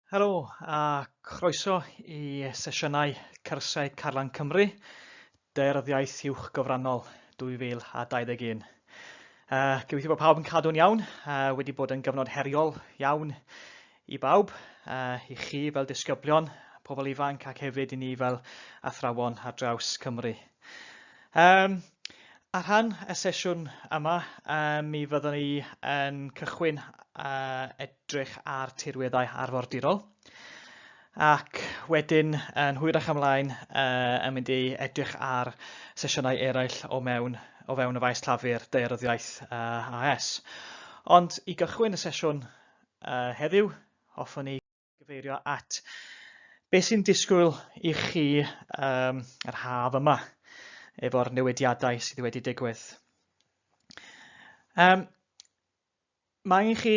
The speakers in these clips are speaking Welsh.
Helo a chroeso i sesiynau Cyrsiau Carlan Cymru, Daearyddiaeth Uwch Gyfrannol 2021. Uh, gobeithio bod pawb yn cadw'n iawn, uh, wedi bod yn gyfnod heriol iawn i bawb, uh, i chi fel disgyblion, pobl ifanc ac hefyd i ni fel athrawon ar draws Cymru. Um, ar rhan y sesiwn yma, um, mi fyddwn ni yn cychwyn uh, edrych ar tirweddau arfordirol. Ac wedyn, yn hwyrach ymlaen, uh, yn mynd i edrych ar sesiynau eraill o mewn, o fewn y faes llafur daearyddiaeth uh, AS. Ond i gychwyn y sesiwn uh, heddiw, hoffwn i gyfeirio at beth sy'n disgwyl i chi um, yr haf yma efo'r newidiadau sydd wedi digwydd. Um, mae angen chi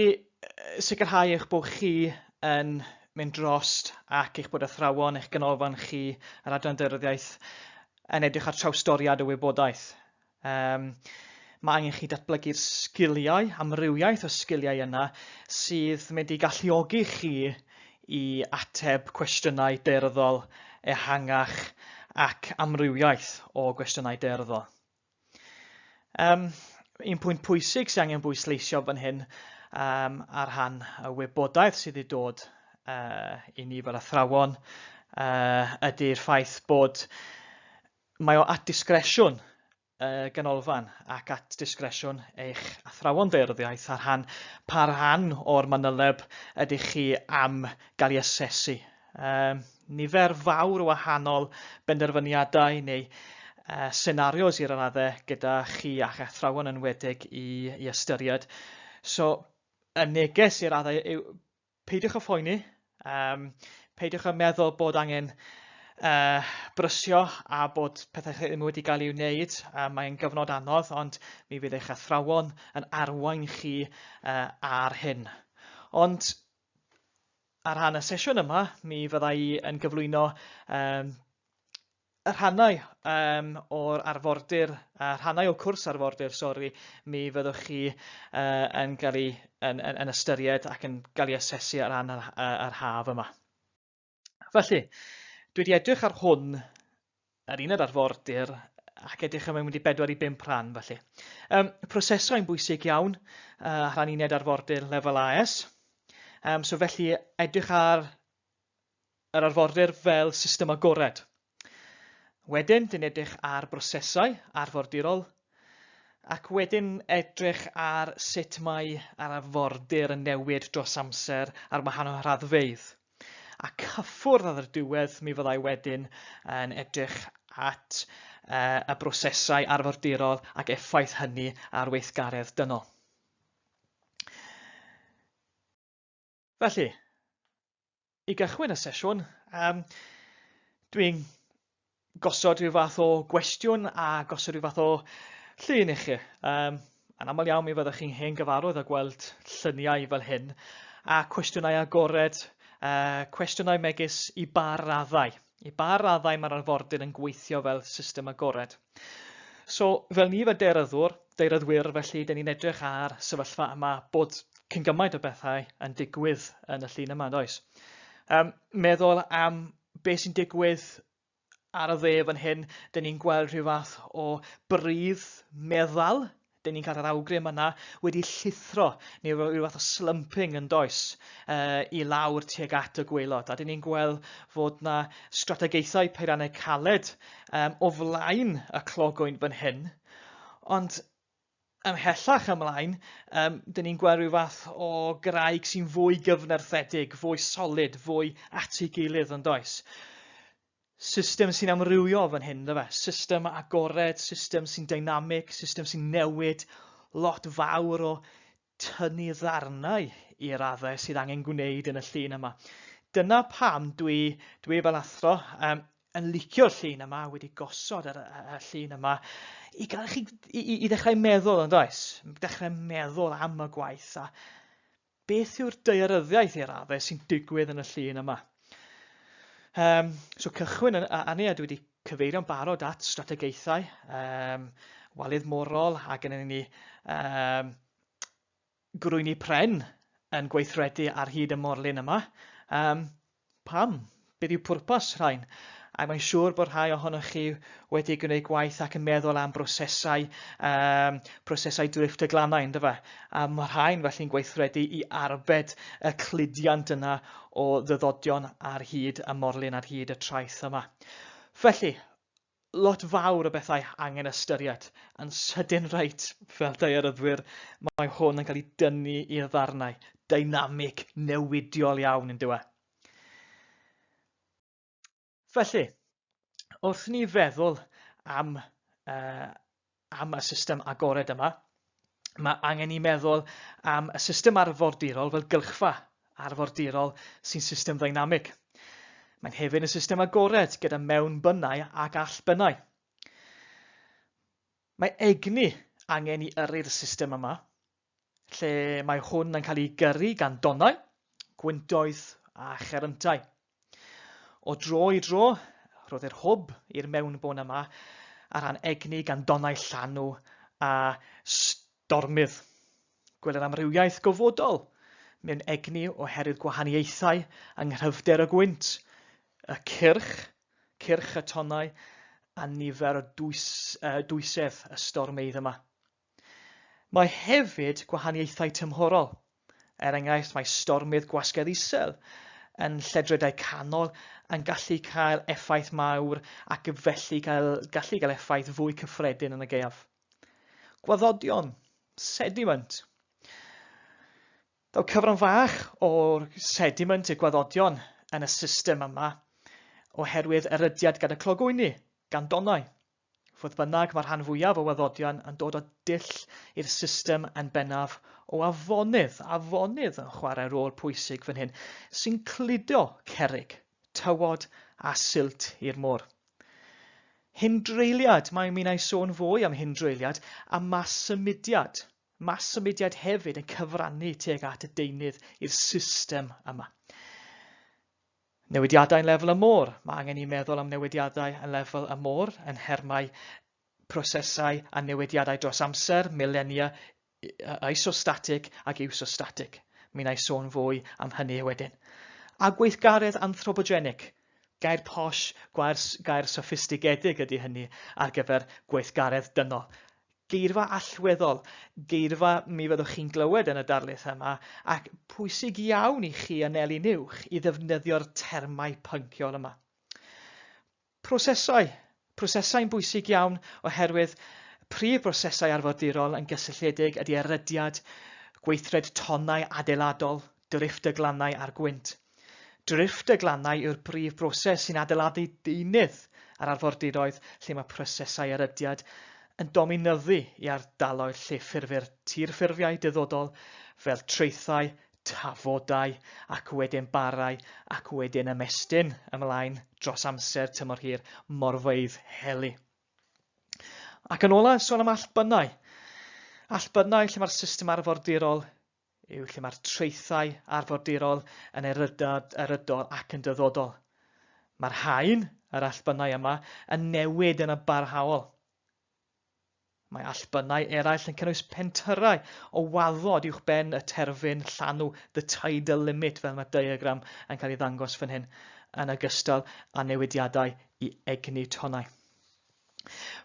sicrhau eich bod chi yn mynd drost ac eich bod athrawon, eich ganolfan chi, yr adran daearyddiaeth, yn edrych ar trawstoriad y wybodaeth. Um, mae angen chi datblygu'r sgiliau, amrywiaeth o sgiliau yna, sydd mynd i galluogi chi i ateb cwestiynau daearyddol ehangach ac amrywiaeth o gwestiynau daearyddol. Um, un pwynt pwysig sy'n angen bwysleisio fan hyn um, ar rhan y wybodaeth sydd wedi dod uh, i ni fel athrawon uh, ydy'r ffaith bod Mae o at disgresiwn y ganolfan ac at disgresiwn eich athrawon daearyddiaeth ar rhan pa rhan o'r manyleb ydych chi am gael ei asesu. Um, nifer fawr o wahanol benderfyniadau neu uh, senarios i'r raddau gyda chi a'ch athrawon yn wedig i, i ystyried. So, y neges i'r raddau yw Peidiwch â phoeni, um, peidiwch â meddwl bod angen uh, brysio a bod pethau ddim wedi cael ei wneud. Uh, Mae'n gyfnod anodd, ond mi fydd eich athrawon yn arwain chi uh, ar hyn. Ond ar rhan y sesiwn yma, mi fydda i yn gyflwyno um, y rhannau um, o'r arfordir, a rhannau o'r cwrs arfordir, sori, mi fyddwch chi uh, yn, gael ei, yn, yn, yn ystyried ac yn gael ei asesu ar ran yr, yr haf yma. Felly, dwi wedi edrych ar hwn, yr uned arfordir, ac edrych yn mynd i bedwar i bump rhan felly. Um, prosesau'n bwysig iawn uh, rhan uned arfordir lefel AS. Um, so felly edrych ar yr arfordir fel system agored. Wedyn, dyn edrych ar brosesau arfordirol, ac wedyn edrych ar sut mae yr arfordir yn newid dros amser ar wahanol raddfeydd. A cyffwrdd ar y diwedd mi fyddai wedyn yn edrych at uh, y brosesau arfordirol ac effaith hynny ar weithgaredd dynol. Felly, i gychwyn y sesiwn, um, dwi'n gosod rhyw fath o gwestiwn a gosod rhyw fath o llun i chi. Um, yn aml iawn mi fyddwch chi'n hen gyfarwydd â gweld lluniau fel hyn, a cwestiynau agored, uh, cwestiynau megis i ba raddau. I ba raddau mae'r arfordir yn gweithio fel system agored? So, fel ni fel daearyddwr, daearyddwyr, felly, dyn ni'n edrych ar sefyllfa yma bod cyn gymaint o bethau yn digwydd yn y llun yma, does? Um, meddwl am beth sy'n digwydd ar y dde fan hyn, dyn ni'n gweld rhyw fath o bridd meddal Dyn ni'n cael yr awgrym yna wedi llithro, neu rhyw fath o slumping yn does, uh, i lawr tuag at y gwaelod. A dyn ni'n gweld fod na strategaethau peiriannau caled um, o flaen y clogwyn fan hyn. Ond ymhellach ymlaen, um, dyn ni'n gweld rhyw fath o graig sy'n fwy gyfnerthedig, fwy solid, fwy at ei gilydd yn does. System sy'n amrywio fan hyn, yndyfe? System agored, system sy'n dynamig, system sy'n newid, lot fawr o tynnu ddarnau i raddau sydd angen gwneud yn y llun yma. Dyna pam dwi, dwi fel athro um, yn licio'r llun yma, wedi gosod yr, y, y llun yma, i gael chi i, i, i ddechrau meddwl yn does? Dechrau meddwl am y gwaith a Beth yw'r daearyddiaeth i'r raddau sy'n digwydd yn y llun yma? Um, so cychwyn yn, arni, a dwi wedi cyfeirio'n barod at strategaethau, um, walydd morol, a gennym ni um, grwyni pren yn gweithredu ar hyd y morlyn yma. Um, pam? Beth yw pwrpas rhain? A mae'n siŵr bod rhai ohonoch chi wedi gwneud gwaith ac yn meddwl am brosesau, um, prosesau drifft y glannau, ynddo fe? A mae rhain felly'n gweithredu i arbed y cludiant yna o ddyddodion ar hyd y morlyn, ar hyd y traeth yma. Felly, lot fawr o bethau angen ystyried. Yn sydyn reit, fel daearyddwyr, mae hwn yn cael ei dynnu i'r ddarnau. Dynamig, newidiol iawn yn dyw e. Felly, wrth ni feddwl am, uh, am y system agored yma, mae angen i meddwl am y system arfordirol fel gylchfa arfordirol sy'n system ddynamig. Mae'n hefyd yn system agored gyda mewnbynnau ac allbynnau. Mae egni angen i yrru'r system yma, lle mae hwn yn cael ei gyrru gan donnau, gwyntoedd a cheryntau. O dro i dro, rhoddir hwb i'r mewnbwn yma ar ran egni gan donnau llanw a stormydd. Gwelir amrywiaeth gofodol mewn egni oherwydd gwahaniaethau yng nghryfder y gwynt, y cyrch, cyrch y tonnau, a nifer o dwys, uh, dwysedd y stormeydd yma. Mae hefyd gwahaniaethau tymhorol. Er enghraifft, mae stormydd gwasgedd isel yn lledredau canol yn gallu cael effaith mawr ac felly cael, gallu cael effaith fwy cyffredin yn y gaeaf. Gwaddodion, sediment. Daw cyfran fach o'r sediment y gwaddodion yn y system yma oherwydd erydiad gyda clogwyni gan donnau. Fodd bynnag, mae'r rhan fwyaf o waddodion yn dod o dull i'r system yn bennaf o afonydd, afonydd yn chwarae rôl pwysig fan hyn, sy'n cludo cerrig, tywod a silt i'r môr. Hindreuliad, mae mi wna i sôn fwy am hindreuliad a mas symudiad. Mas symudiad hefyd yn cyfrannu tuag at y deunydd i'r system yma. Newidiadau yn lefel y môr. Mae angen i meddwl am newidiadau yn lefel y môr yn nhermau prosesau a newidiadau dros amser, milenia, isostatig ac iwsostatig. Mi wna i sôn fwy am hynny wedyn. A gweithgaredd anthropogenig. Gair posh, gair, gair soffistigedig ydy hynny ar gyfer gweithgaredd dynol. Geirfa allweddol, geirfa mi fyddwch chi'n glywed yn y darlith yma, ac pwysig iawn i chi anelu'n uwch i ddefnyddio'r termau pynciol yma. Prosesau. Prosesau'n bwysig iawn oherwydd prif brosesau arfordirol yn gysylltiedig ydy erydiad, gweithred tonnau adeiladol, drifft y glannau a'r gwynt. Drifft y glannau yw'r brif broses sy'n adeiladu deunydd ar arfordiroedd lle mae prosesau erydiad yn dominyddu i ardaloedd lle ffurfir tirffurfiau dyddodol fel traethau, tafodau ac wedyn barrau ac wedyn ymestyn ymlaen dros amser tymor hir morfeydd heli. Ac yn ola, sôn am allbynnau. Allbynnau lle mae'r system arfordirol yw lle mae'r traethau arfordirol yn erydod, erydol ac yn dyddodol. Mae'r haen, yr allbynnau yma, yn newid yn y barhaol. Mae allbynnau eraill yn cynnwys pentyrrau o waddod uwch ben y terfyn llanw, the tidal limit, fel mae diagram yn cael ei ddangos fan hyn, yn ogystal â newidiadau i egni tonnau.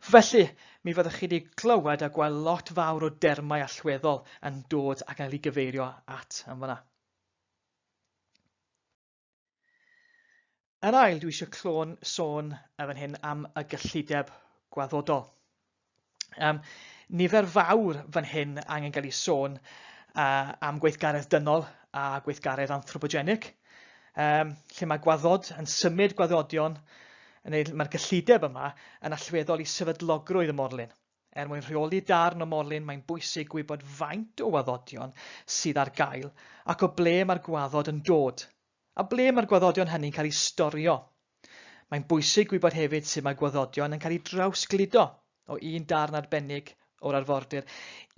Felly, mi fyddwch chi wedi clywed a gweld lot fawr o dermau allweddol yn dod ac yn cael ei gyfeirio at yn fanna. Yn ail, dwi eisiau clôn sôn yn fan hyn am y gyllideb gwaddodol. Um, nifer fawr fan hyn angen cael ei sôn uh, am gweithgaredd dynol a gweithgaredd anthropogenig, um, lle mae gwaddod yn symud gwaddodion, neu mae'r gyllideb yma yn allweddol i sefydlogrwydd y morlyn. Er mwyn rheoli darn o morlyn, mae'n bwysig gwybod faint o waddodion sydd ar gael ac o ble mae'r gwaddod yn dod, a ble mae'r gwaddodion hynny'n cael eu storio. Mae'n bwysig gwybod hefyd sut mae gwaddodion yn cael eu drawsgludo o un darn arbennig o'r arfordir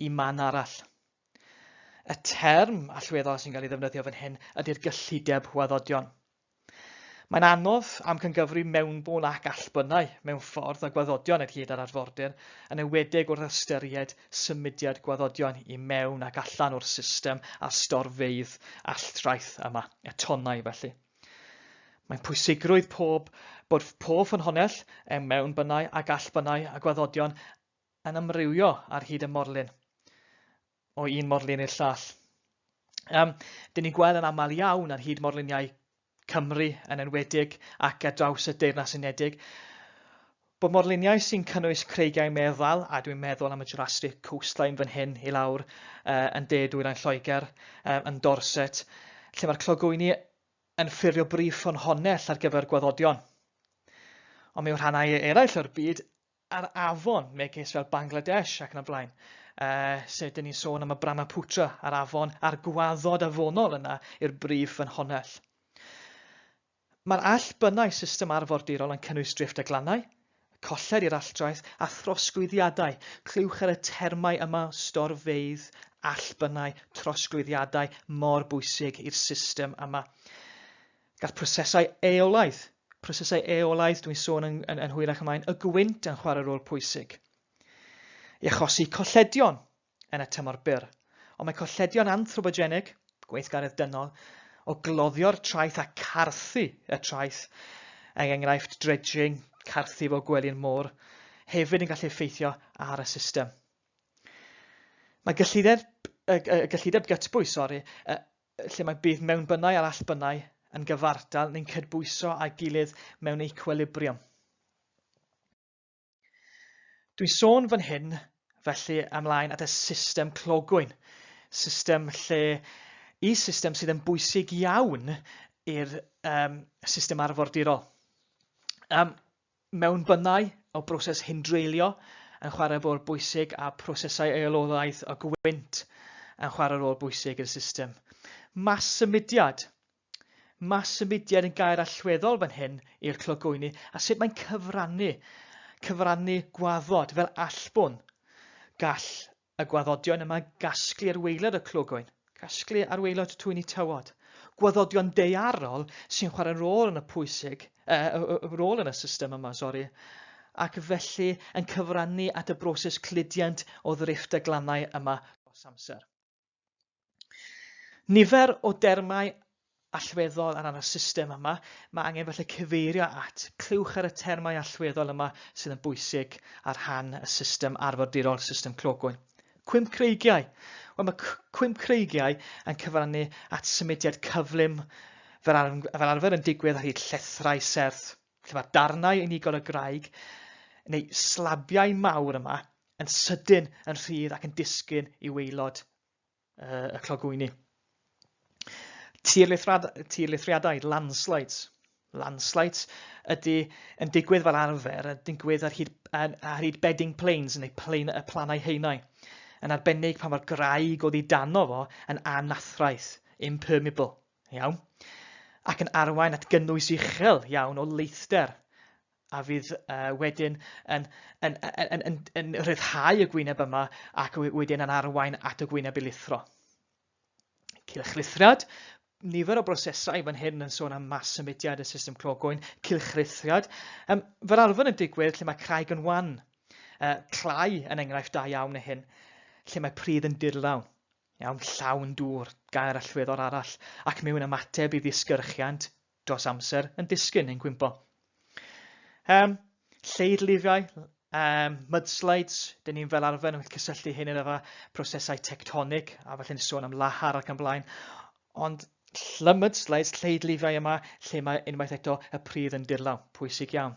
i man arall. Y term allweddol sy'n cael ei ddefnyddio fan hyn ydy'r gyllideb waddodion. Mae'n anodd amcangyfri mewnbwn ac allbynnau mewn ffordd a gwaddodion ar hyd yr arfordir, yn enwedig wrth ystyried symudiad gwaddodion i mewn ac allan o'r system a'r storfeydd alltraeth yma, y tonnau felly. Mae'n pwysigrwydd pob bod pob ffynhonnell er mewnbynnau ac allbynnau a gwaddodion yn amrywio ar hyd y morlin, o un morlin i'r llall. Dyn ni'n gweld yn aml iawn ar hyd morliniau Cymru yn enwedig ac ar draws y Deyrnas Unedig, bod morliniau sy'n cynnwys creigiau meddal, a dwi'n meddwl am y Jurassic Coastline fan hyn i lawr yn de dwyrain Lloegr, yn Dorset, lle mae'r clogwyni yn ffurfio brif ffynhonnell ar gyfer gwaddodion. Ond mewn rhannau eraill o'r byd, ar afon, megis fel Bangladesh ac yn y blaen, sef dyn ni'n sôn am y Brahmaputra a'r afon a'r gwaddod afonol yna i'r brif ffynhonnell. Mae'r allbynnau system arfordirol yn cynnwys drifft a glannau, colled i'r alltraeth a throsglwyddiadau. Clywch ar y termau yma, storfeydd, allbynnau, trosglwyddiadau, mor bwysig i'r system yma. Gall prosesau eolaidd, prosesau eolaidd, dwi'n sôn yn, yn, yn hwyrach ymlaen, y gwynt yn chwarae rôl pwysig. I achosi colledion yn y tymor byr. Ond mae colledion anthropogenig, gweithgaredd dynol, o gloddio'r traeth a carthu y traeth, er enghraifft dredging, carthu fo gwely'n môr, hefyd yn gallu effeithio ar y system. Mae gyllideb, y, y gyllideb gytbwys, sori, lle mae budd mewnbynnau a'r allbynnau yn gyfartal neu'n cydbwyso â'i gilydd mewn equilibrium. Dwi'n sôn fan hyn felly ymlaen at y system clogwyn, system lle i system sydd yn bwysig iawn i'r um, system arfordirol. Um, mewnbynnau o broses hindreulio yn chwarae rôl bwysig a prosesau aelodaidd y gwynt yn chwarae rôl bwysig i'r system. Mas symudiad. Mas symudiad yn gair allweddol fan hyn i'r clogwyni a sut mae'n cyfrannu, cyfrannu gwaddod fel allbwn. Gall Y gwaddodion yma gasglu ar waelod y clogwyn, casglu ar waelod twyni tywod. Gwaddodion daearol sy'n chwarae rôl yn y pwysig, rôl yn y system yma, sori, ac felly yn cyfrannu at y broses cludiant o ddrifft y glannau yma dros amser. Nifer o dermau allweddol ar ran y system yma, mae angen felly cyfeirio at. Clywch ar y termau allweddol yma sydd yn bwysig ar rhan y system arfordirol, system clogwyn. Cwymp creigiau. Wel, mae cwymp creigiau yn cyfrannu at symudiad cyflym fel, ar, fel arfer yn digwydd ar hyd llethrau serth, lle mae darnau unigol o graig neu slabiau mawr yma yn sydyn yn rhydd ac yn disgyn i waelod y clogwyni. Tirlithriadau, landslides. Landslides ydy yn digwydd fel arfer, yn digwydd ar hyd, ar hyd bedding planes neu plaen, y planau haenau. Yn arbennig pan mae'r graig oddi dano fo yn anathraidd, impermeable, iawn? Ac yn arwain at gynnwys uchel iawn o leithder a fydd uh, wedyn yn, yn, yn, yn, yn, rhyddhau y gwyneb yma ac wedyn yn arwain at y gwyneb i lithro. Cylchlithriad, nifer o brosesau fan hyn yn sôn am mas symudiad y system clogwyn, cylchlithriad. Um, fel arfer yn digwydd lle mae craig yn wan, uh, clai yn enghraifft da iawn o hyn, lle mae pridd yn dirlawn, iawn, llawn dŵr, gair allweddol arall, ac mewn ymateb i ddisgyrchiant dros amser yn disgyn neu'n gwympo. Um, lleidlifiau, um, mudslides, dyn ni'n fel arfer yn cysylltu hyn efo prosesau tectonig, a felly'n sôn am lahar ac yn blaen. Ond mudslides, lleidlifiau yma, lle mae unwaith eto y pridd yn dirlaw, pwysig iawn.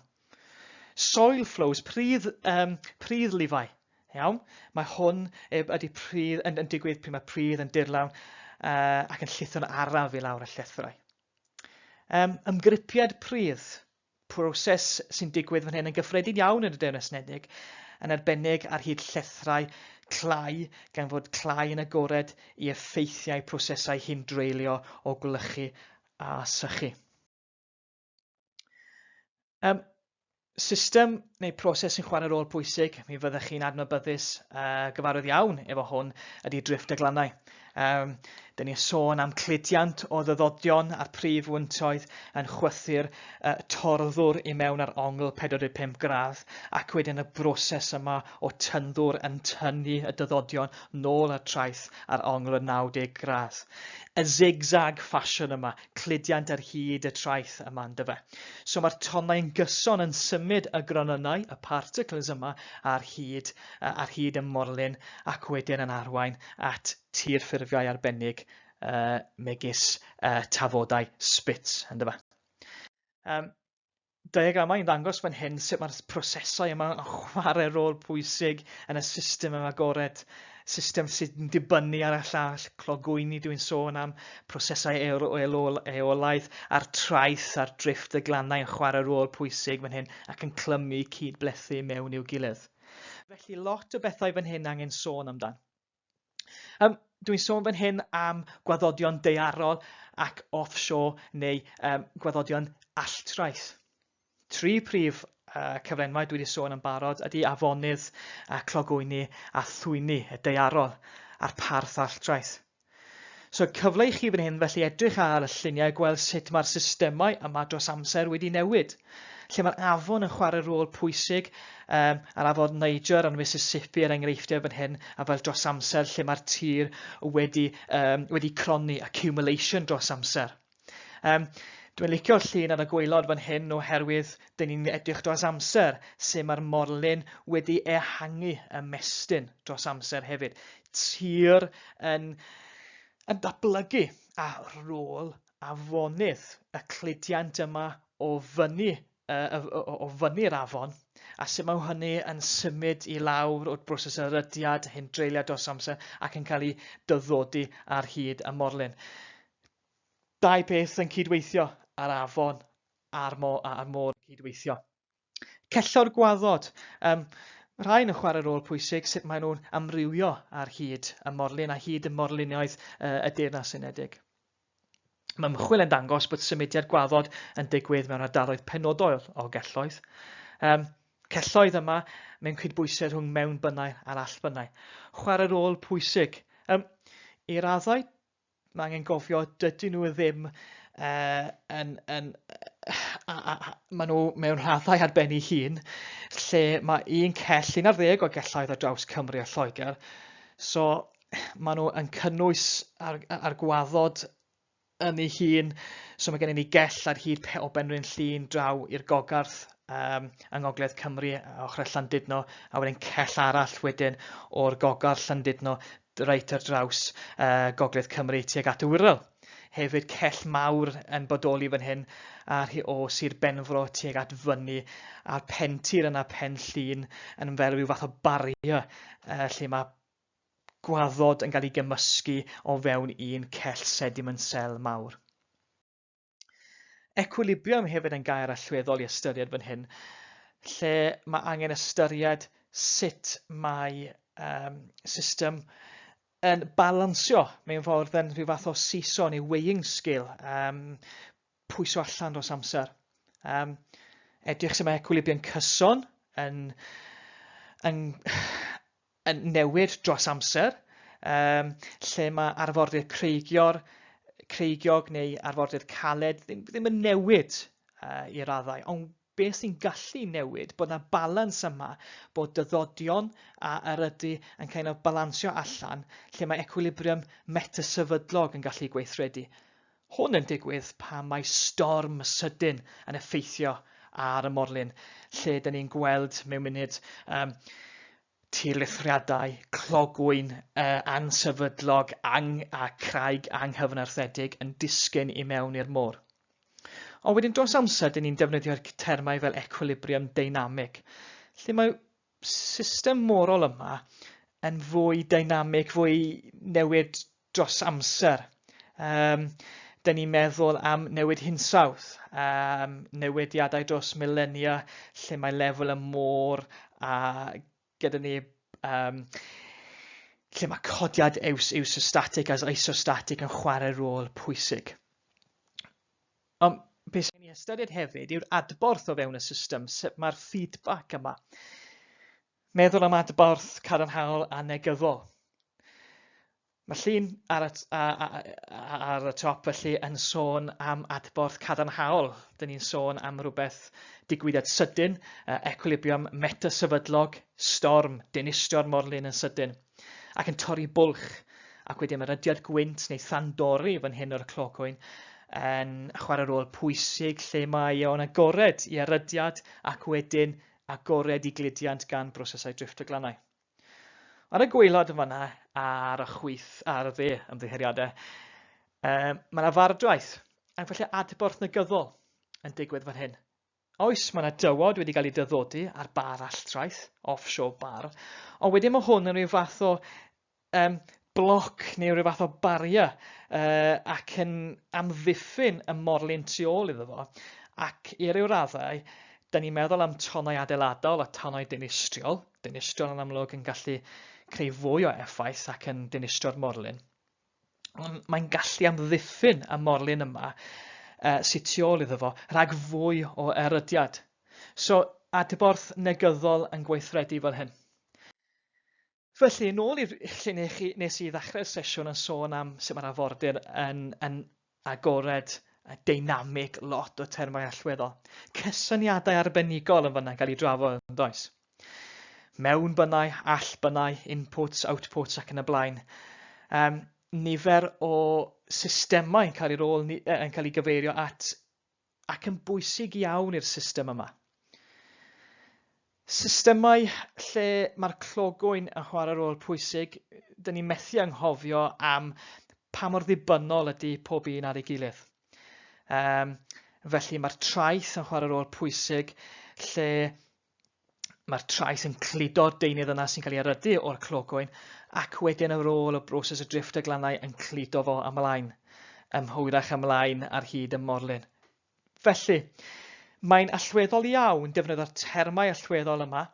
Soil flows, pridd, um, pridd lifau. Iawn, mae hwn ydy pridd, yn, yn digwydd pryd mae pridd yn dirlawn uh, ac yn llithro'n araf i lawr y llethrau. Um, ymgripiad pridd, proses sy'n digwydd fan hyn yn gyffredin iawn yn y Deyrnas Unedig, yn arbennig ar hyd llethrau clai, gan fod clai yn agored i effeithiau prosesau hindreulio o gwlychu a sychu. Um, system neu proses sy'n chwarae rôl pwysig, mi fyddech chi'n adnabyddus uh, gyfarwydd iawn efo hwn, ydy drifft y glannau. Dyn ni'n sôn am cludiant o ddyddodion a'r prif wyntoedd yn chwythu'r torddwr i mewn ar ongl 45 gradd ac wedyn y broses yma o tynddwr yn tynnu y dyddodion nôl ar traeth ar ongl y 90 gradd. Y zigzag fashion yma, cludiant ar hyd y traeth yma yndyfe. So mae'r tonnau yn gyson yn symud y gronynnau, y particles yma, ar hyd, ar hyd y morlyn ac wedyn yn arwain at tirffurfiau arbennig uh, megis uh, tafodau spits, ynddo fe. Diagramau yn ddangos fan hyn sut mae'r prosesau yma yn chwarae rôl pwysig yn y system yma agored, system sydd yn dibynnu ar y llall, clogwyni dwi'n sôn am, prosesau eolaidd a'r traeth a'r drifft y glannau yn chwarae rôl pwysig fan hyn ac yn clymu cyd-blethu mewn i'w gilydd. Felly lot o bethau fan hyn angen sôn amdan. Dwi'n sôn fan hyn am gwaddodion daearol ac offshore neu gwaddodion alltraeth. Tri prif cyflenwau dwi wedi sôn am barod ydy afonydd, clogwyni a thwyni y daearol a'r parth alltraeth. So cyfle i chi fan hyn felly edrych ar y lluniau a gweld sut mae'r systemau yma dros amser wedi newid. Lle mae'r afon yn chwarae rôl pwysig, a'r afon Niger a'r Mississippi er enghreifftiau fan hyn, a fel dros amser lle mae'r tir wedi, wedi cronni, accumulation dros amser. Dwi'n licio'r llun ar y gwaelod fan hyn oherwydd dyn ni'n edrych dros amser sut mae'r morlyn wedi ehangu, ymestyn dros amser hefyd. Tir yn, yn datblygu a rôl afonydd y cludiant yma o fyny, o, o fyny'r afon a sut mae hynny yn symud i lawr o'r broses erydiad, hyn dreuliad dros amser ac yn cael ei dyddodi ar hyd y morlyn. Dau peth yn cydweithio, a'r afon a'r, mo a'r môr yn cydweithio. Cello'r gwaddod. Rhain yn chwarae rôl pwysig sut maen nhw'n amrywio ar hyd y morlun a hyd y morlunioedd y Deyrnas Unedig. Mae ymchwil yn dangos bod symudiad gwaddod yn digwydd mewn ardaloedd penodol o gelloedd. Celloedd yma mewn cydbwysedd rhwng mewnbynnau a'r allbynnau. Chwarae rôl pwysig. I raddau mae angen gofio, dydyn nhw ddim yn, yn, a, a, a, maen nhw mewn rhaddau ar ben eu hun, lle mae un cell, un ar ddeg o gelloedd ar draws Cymru a Lloegr, so maen nhw yn cynnwys ar, ar gwaddod yn ei hun, so mae gennym ni gell ar hyd o Benrhyn Llŷn draw i'r Gogarth yng Ngogledd Cymru, ochr Llandudno, a wedyn cell arall wedyn o'r Gogarth Llandudno reit ar draws Gogledd Cymru tuag at y Wirral. Hefyd cell mawr yn bodoli fan hyn ar o Sir Benfro tuag at fyny a'r pentir yna Pen Llŷn yn fel rhyw fath o barrier lle mae gwaddod yn cael ei gymysgu o fewn un cell sediment cell mawr. Equilibrium hefyd yn gair allweddol i ystyried fan hyn, lle mae angen ystyried sut mae system yn balansio mewn ffordd yn rhyw fath o seesaw neu weighing scale, pwyso allan dros amser. Edrych sut mae equilibrium cyson yn, yn, yn newid dros amser, lle mae arfordir creigior, creigiog neu arfordir caled ddim, ddim yn newid i raddau, ond beth sy'n gallu newid, bod yna balans yma, bod dyddodion a erydu yn kind of balansio allan, lle mae equilibrium metasefydlog yn gallu gweithredu. Hwn yn digwydd pan mae storm sydyn yn effeithio ar y morlyn, lle dyn ni'n gweld mewn munud tirlithriadau, clogwyn ansefydlog ang a craig anghyfnerthedig yn disgyn i mewn i'r môr. Ond wedyn dros amser, dyn ni'n defnyddio'r termau fel equilibrium deinamig, lle mae system morol yma yn fwy deinamig, fwy newid dros amser. Dyn ni'n meddwl am newid hinsawdd, newidiadau dros milenia lle mae lefel y môr a gyda ni lle mae codiad eustatic as isostatic yn chwarae rôl pwysig. Ond beth sy'n ei ystyried hefyd yw'r adborth o fewn y system, sut mae'r feedback yma. Meddwl am adborth cadarnhaol a negyddol. Mae llun ar y, ar y top felly yn sôn am adborth cadarnhaol. Dyn ni'n sôn am rhywbeth digwyddiad sydyn, equilibrium metasefydlog, storm, dinistrio'r morlyn yn sydyn, ac yn torri bwlch, ac wedyn mae'r ydiad gwynt neu thandori fan hyn o'r clogwyn yn chwarae rôl pwysig lle mae o'n agored i erydiad ac wedyn agored i gludiant gan brosesau drifft y glannau. Ar y gwaelod yn fanna, ar y chwith, ar y dde, ymddiheuriadau, um, mae yna fardraeth, ac felly adborth negyddol yn digwydd fan hyn. Oes, mae yna dywod wedi cael ei dyddodi ar bar alltraeth, offshore bar, ond wedyn mae hwn yn rhyw fath o um, bloc neu rhyw fath o barrier ac yn amddiffyn y morlyn tu ôl iddo fo. Ac i ryw raddau, da ni'n meddwl am tonnau adeiladol a tonnau dinistriol. Dinistriol yn amlwg yn gallu creu fwy o effaith ac yn dinistrio'r morlyn. Ond mae'n gallu amddiffyn y morlyn yma sydd tu ôl iddo fo rhag fwy o erydiad. So, adborth negyddol yn gweithredu fel hyn. Felly, yn ôl i'r lle nes i, nes i ddechrau'r sesiwn yn sôn am sut mae'r arfordir yn, yn agored, deinamig, lot o termau allweddol. Cysyniadau arbenigol yn fanna'n cael ei drafod yn does? Mewnbynnau, allbynnau, inputs, outputs ac yn y blaen. Um, nifer o systemau yn cael ei rôl, yn cael ei gyfeirio at ac yn bwysig iawn i'r system yma. Systemau lle mae'r clogwyn yn chwarae rôl pwysig, dyn ni'n methu anghofio am pa mor ddibynnol ydy pob un ar ei gilydd. Um, felly mae'r traeth yn chwarae rôl pwysig lle Mae'r trais yn cludo'r deunydd yna sy'n cael ei erydu o'r clogwyn ac wedyn ar ôl y broses y drifft y glannau yn cludo fo ymlaen, ym hwyrach ymlaen ar hyd y morlyn. Felly, mae'n allweddol iawn defnyddio'r termau allweddol yma,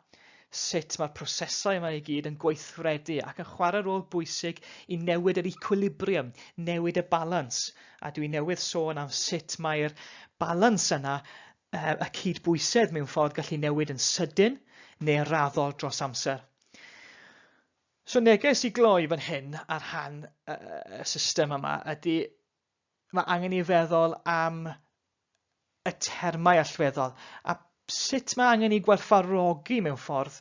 sut mae'r prosesau yma i gyd yn gweithredu ac yn chwarae rôl bwysig i newid yr equilibrium, newid y balans. A dwi newydd sôn am sut mae'r balans yna y cydbwysedd mewn ffordd gallu newid yn sydyn neu raddol dros amser. So neges i gloi fan hyn ar rhan y, y system yma ydy mae angen i feddwl am y termau allweddol a sut mae angen i gwerthfawrogi mewn ffordd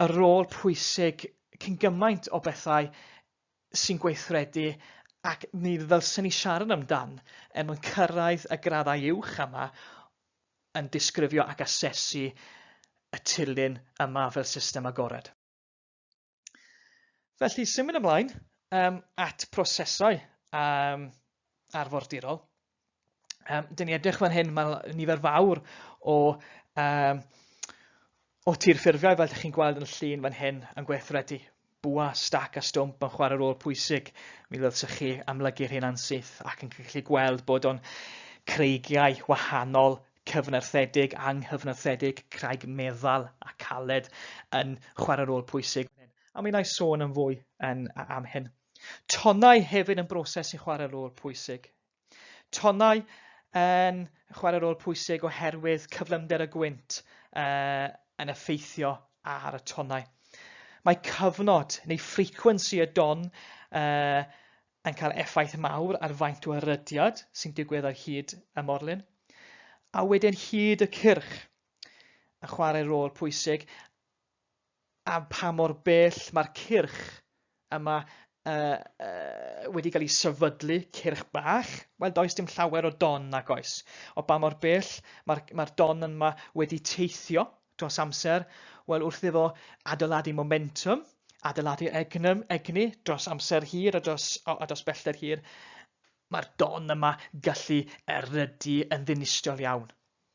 y rôl pwysig cyn gymaint o bethau sy'n gweithredu ac mi ddylsen ni siarad amdan er mwyn cyrraedd y graddau uwch yma yn disgrifio ac asesu y tirlun yma fel system agored. Felly, symud ymlaen um, at prosesau um, arfordirol. Um, dyn ni edrych fan hyn, mae nifer fawr o, um, o tirffurfiau, fel ydych chi'n gweld yn y llun fan hyn, yn gweithredu. Bwa, stac a stwmp yn chwarae rôl pwysig. Mi ddylsech chi amlygu'r hyn ansyth ac yn gallu gweld bod o'n creigiau wahanol, cyfnerthedig, anghyfnerthedig, craig meddal a caled yn chwarae rôl pwysig. A mi wna i sôn yn fwy yn, am hyn. Tonnau hefyd yn broses sy'n chwarae rôl pwysig. Tonnau yn chwarae rôl pwysig oherwydd cyflymder y gwynt uh, yn effeithio ar y tonnau. Mae cyfnod neu frequency y don uh, yn cael effaith mawr ar faint o erydiad sy'n digwydd ar hyd y morlyn. A wedyn hyd y cyrch yn chwarae rôl pwysig a pa mor bell mae'r cyrch yma uh, uh, wedi cael ei sefydlu, cyrch bach, wel does dim llawer o don nag oes. O ba mor bell mae'r mae don yma wedi teithio dros amser, wel wrth iddo adeiladu momentum, adeiladu egnum, egni dros amser hir a dros, a dros bellter hir, mae'r don yma gallu erydu yn ddinistriol iawn.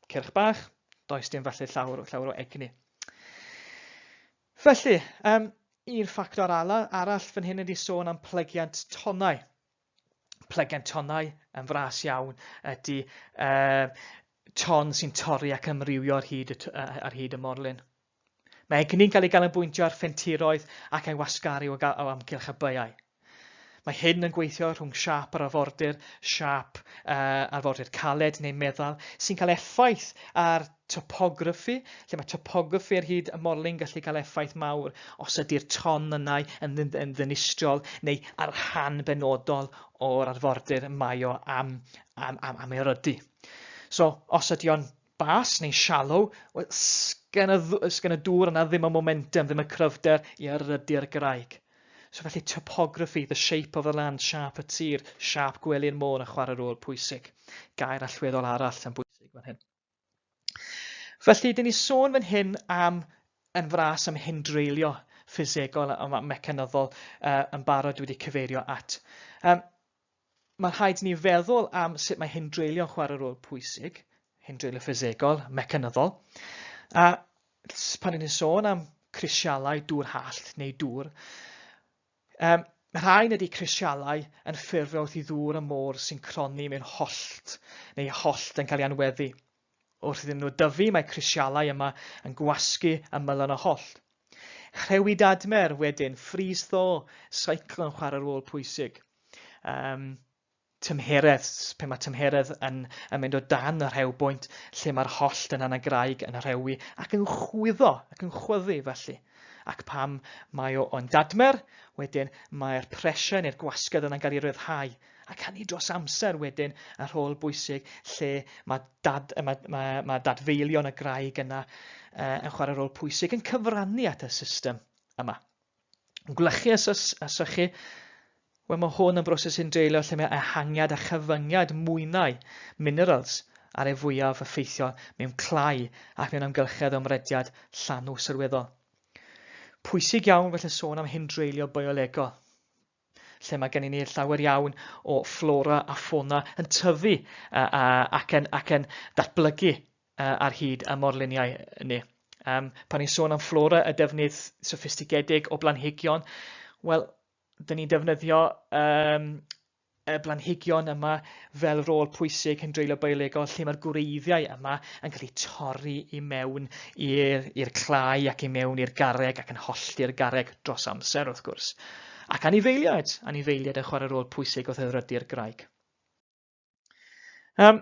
Cyrch bach, does dim falle llawer, llawer o egni. Felly, um, un ffactor arall fan hyn ydy sôn am plygiant tonnau. Plygiant tonnau yn fras iawn ydy uh, ton sy'n torri ac amrywio ar hyd, y, ar hyd y morlyn. Mae egni'n cael ei ganolbwyntio ar ffentiroedd ac ei wasgaru o, o amgylch y baiau. Mae hyn yn gweithio rhwng siâp yr arfordir, siâp uh, arfordir caled neu meddal, sy'n cael effaith ar topograffi, lle mae topograffi ar hyd y morlyn gallu cael effaith mawr os ydy'r ton yna yn, yn ddinistriol neu ar rhan benodol o'r arfordir mae o am, am, am, am erydu. So, os ydy o'n bas neu shallow, wel, sgen y, sgen y dŵr yna ddim y momentum, ddim y cryfder i erydu'r graig. So felly topography, the shape of the land, siâp y tir, siâp gwely'r môr yn chwarae rôl pwysig. Gair allweddol arall yn bwysig fan hyn. Felly, dyn ni sôn fan hyn am, yn fras am hindreulio ffisegol a mecanyddol uh, yn barod wedi cyfeirio at. Um, Mae'n rhaid i ni feddwl am sut mae hindreulio'n chwarae rôl pwysig, hindreulio ffisegol, mecanyddol. A pan ni'n sôn am crisialau dŵr hallt neu dŵr, um, rhain ydy crisialau yn ffurfio wrth i ddŵr y môr sy'n cronni mewn hollt neu hollt yn cael ei anweddu. Wrth iddyn nhw dyfu, mae crisialau yma yn gwasgu ymylon y hollt. Rhewi dadmer wedyn, freeze-thaw, cycle yn chwarae rôl pwysig. Um, tymheredd, pe mae tymheredd yn, yn mynd o dan y rhewbwynt lle mae'r hollt yn anagraig yn rhewi ac yn chwyddo, ac yn chwyddu felly. Ac pam mae o'n dadmer, wedyn mae'r pressure neu'r gwasgedd yna'n cael ei ryddhau Ac hynny dros amser wedyn, y rhôl bwysig lle mae, dad, mae, mae, mae dadfeilion y graig yna uh, yn chwarae rôl pwysig yn cyfrannu at y system yma. Gwlychu a, a sychu, wel mae hwn yn broses sy'n dreulio lle mae ehangiad a chyfyngiad mwynau, minerals, ar ei fwyaf effeithiol mewn clai ac mewn amgylchedd o ymrediad llanw sylweddol. Pwysig iawn felly sôn am hyn dreulio biolegol. lle mae gennym ni llawer iawn o fflora a ffona yn tyfu ac yn, ac yn datblygu ar hyd y morluniau ni. Um, pan ni'n sôn am fflora, y defnydd soffistigedig o blanhigion, wel, dyn ni'n defnyddio um, y blanhigion yma fel rôl pwysig yn dreulio biolegol lle mae'r gwreiddiau yma yn cael eu torri i mewn i'r clai ac i mewn i'r garreg ac yn hollti'r garreg dros amser wrth gwrs. Ac anifeiliaid, anifeiliaid yn chwarae rôl pwysig wrth erydu'r graig. Um,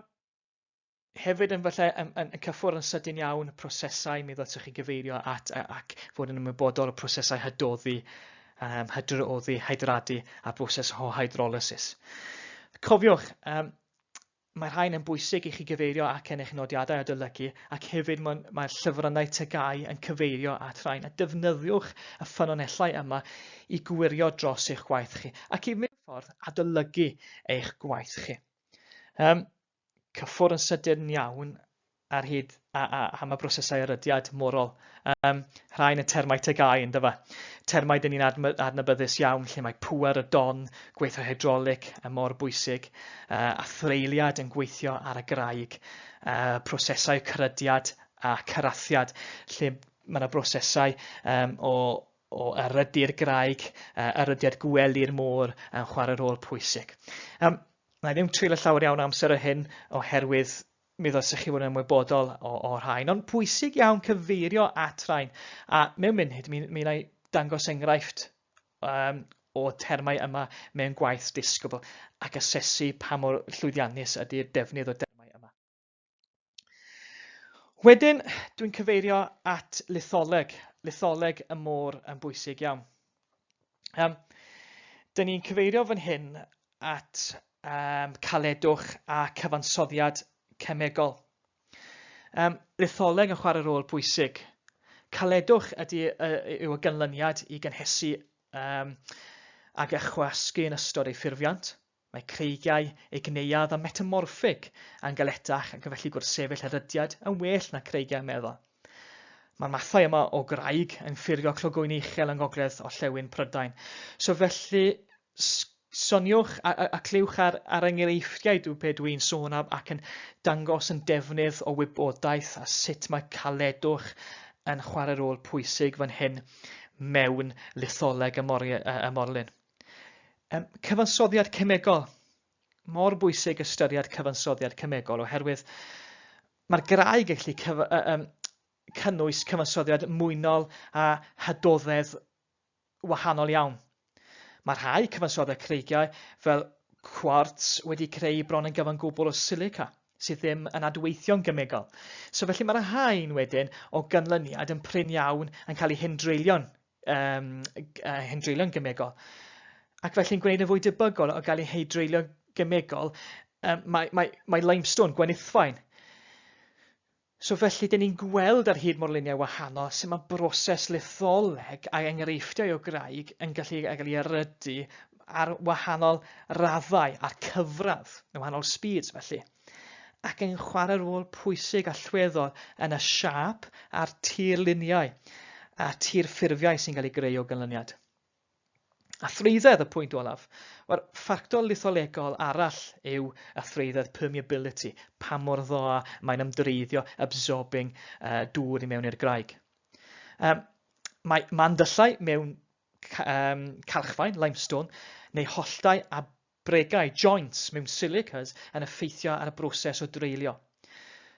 hefyd yn falle yn, yn, yn cyffwrdd yn sydyn iawn prosesau, mi ddylsech chi gyfeirio at ac fod yn ymwybodol o prosesau hydoddi, um, hydroddi, hydradu a broses o hydrolysis. Cofiwch, um, mae rhain yn bwysig i chi gyfeirio ac yn eich nodiadau adolygu ac hefyd mae'r mae llyfrynnau TGAU yn cyfeirio at rhain a defnyddiwch y ffynonellau yma i gwirio dros eich gwaith chi ac i mewn ffordd adolygu eich gwaith chi. Um, cyffwrdd yn sydyn iawn ar hyd a, a, am y brosesau erydiad morol. Um, rhai yn y termau TGAU yn dyfa. Termau dyn ni'n adnabyddus iawn lle mae pŵer y don, gweithio hydrolig yn mor bwysig, uh, a threiliad yn gweithio ar y graig, uh, prosesau cyrydiad a cyrathiad, lle mae yna brosesau um, o, o erydu'r graig, uh, erydiad gwely'r môr yn chwarae rôl pwysig. Um, Na i ddim treulio llawer iawn o amser ar hyn oherwydd mi ddylsech chi fod yn ymwybodol o, o rhain, ond pwysig iawn cyfeirio at rhain. A mewn munud, mi, mi wna i dangos enghraifft um, o termau yma mewn gwaith disgybl ac asesu pa mor llwyddiannus ydy'r defnydd o dermau yma. Wedyn, dwi'n cyfeirio at litholeg. Litholeg y môr yn bwysig iawn. Um, dyn ni'n cyfeirio fan hyn at um, caledwch a cyfansoddiad cemegol. Um, litholeg yn chwarae rôl pwysig. Caledwch ydy, uh, yw y ganlyniad i gynhesu um, ac ychwasgu yn ystod ei ffurfiant. Mae creigiau, egneuadd a metamorffig yn galetach ac yn felly gwrthsefyll erydiad yn well na creigiau meddal. Mae'r mathau yma o graig yn ffurfio clogwyni uchel yng ngogledd orllewin Prydain. So felly, soniwch a, a, a clywch ar, ar enghreifftiau dwi, be dwi'n sôn am ac yn dangos yn defnydd o wybodaeth a sut mae caledwch yn chwarae rôl pwysig fan hyn mewn litholeg y, mor, y morlyn. Um, cyfansoddiad cemegol. Mor bwysig ystyried cyfansoddiad cemegol oherwydd mae'r graig yn gallu cyf um, cynnwys cyfansoddiad mwynol a hydoddedd wahanol iawn. Mae rhai cyfansoddau creigiau fel cwarts wedi creu bron yn gyfan gwbl o silica sydd ddim yn adweithio'n gemegol. So felly mae'r rhain wedyn o ganlyniad yn prin iawn yn cael eu hindreulio'n um, hindreulio'n gemegol. Ac felly'n gwneud yn fwy debygol o gael eu heidreulio gemegol, um, mae, mae, mae limestone, gwenithfaen. So felly, dyn ni'n gweld ar hyd morluniau wahanol sut mae broses litholeg a enghreifftiau o graig yn gallu gael ei erydu ar wahanol raddau, ar cyfradd, yn wahanol speeds felly, ac yn chwarae rôl pwysig allweddol yn y siâp a'r tirluniau a tirffurfiau sy'n cael ei greu o ganlyniad. A threiddedd, y pwynt olaf. Wel, ffactor litholegol arall yw y threiddedd permeability, pa mor dda mae'n ymdreiddio, absorbing, uh, dŵr i mewn i'r graig. Um, mae mandyllau mewn um, calchfaen, limestone, neu holltau a Bregau, joints, mewn silicas yn effeithio ar y broses o dreulio.